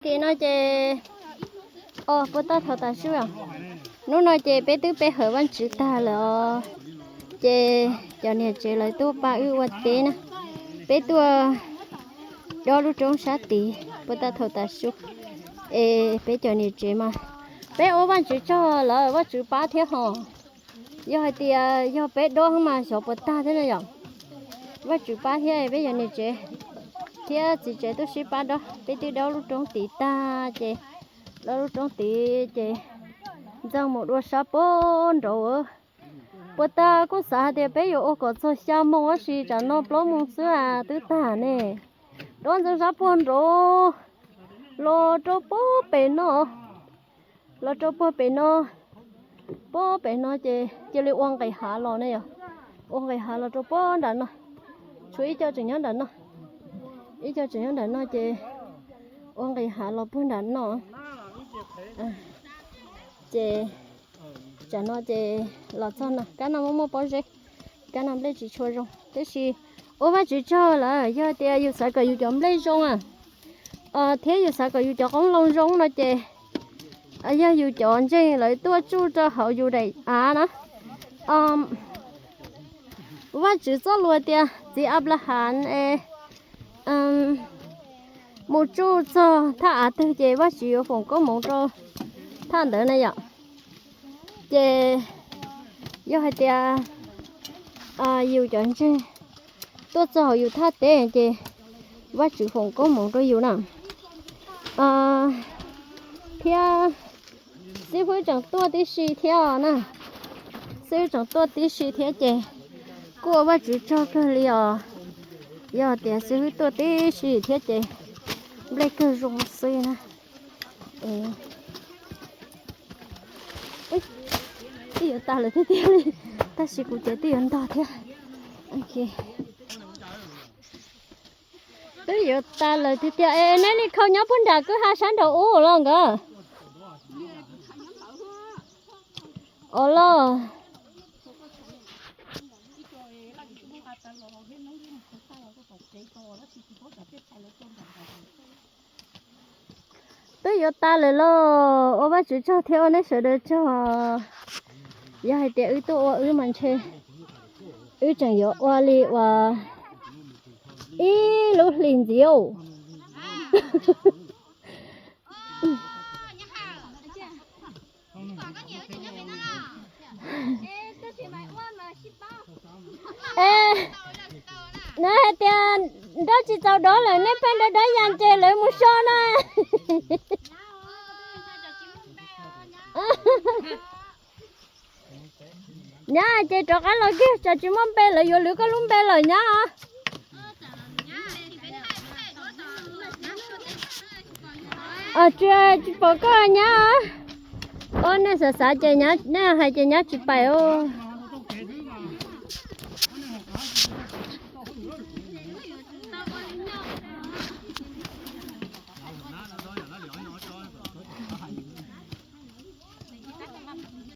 Tim no ces, o, puas tau thaum tas su os. Hnub no ces peb twb pe hawm Vajtswv tag lawm os. Ces cov niam tsev lawv tuaj pab wb ua teb na. Peb tuaj dob lub roob sab tid puas tau thaum tas su. Es peb cov niam tsev mas peb ua Vajtswv tsaug lawm, Vajtswv pab thiab hos. Yog hais tias yog peb dob mas xyov puas tag thiab na yom. Vajtswv pab thiab peb cov niam tsev thiab txiv tsev tuaj sib pab dob, peb twb dob lub roob tid tag ces, dob lub roob tid ces ntxeev mus dua sab puag nraud. Puas tag kuj xav hais tias peb yuav ua kom txog xya moo tab sis tsam no plaub moo xwb as twb tag ne. Dob ntxeev sab puag nraud los rau puag pem no, los rau puag pem no, puag pem no ces cia li ua nqis hav los ne yom. Ua nqis hav los rau puag nram no, tshuav ib co tseem nyob nram no, ib co tseem nyob nram no ces ua nqis hav los puag nram no. Ces tsam no ces los txog no, kab no muaj muaj pob zeb, kab no nplej tsis tshua zoo, tiam sis ua Vajtswv tsaug lawm, yog tias yus xav kom yus cov nplej zoo thiab yus xav kom yus cov qoob loo zoo no ces yog yus cov ntseeg lawv tuaj tsuj rau hauv yus daim av na. Vajtswv txoj lus tias txiv Anplahas es mus tsuj txog thaj av twg ces Vajtswv yuav foom koob hmoov rau thaj ntawd na yom. Ces yog hais tias yus cov ntseeg tuaj txog hauv yus thaj teb ces Vajtswv foom koob hmoov rau yus na. Thiab xib hwb tseem tuaj tib si thiab na. Xib hwb tseem tuaj tib si thiab ces kuj ua Vajtswv tsaug kawg li os. Yog tias xib hwb tuaj tib si thiab ces nplej kawg zoo xwb na. Twb yuav tas lawm tiag tiag li, tab sis kuv ces twb yuav ntog thiab. Twb yuav tas lawm tiag tiag es neb li khau nyob puag nram kwj ha sab nraud ub los nkawd. Os los. Twb yuav tas lawm los ua Vajtswv tsaug thiab ua nej sawv daws tsaug. Yog hais tias wb tuaj ua wb mas ntshe wb tseem yuav ua li uas ib lub hlis ntxiv. Nws hais tias nroj tsis txaus dob lawm, nej pheej dob dob yas ces lawv mus so na. Nyab ces rov qab los kiag, tsam tsis muaj npe lawv yuav lwv koj lub npe lawm nyab. Tsis, tsis pom koj nyab. Os, nej xav xav ces nej hais ces nyab tsis pais os.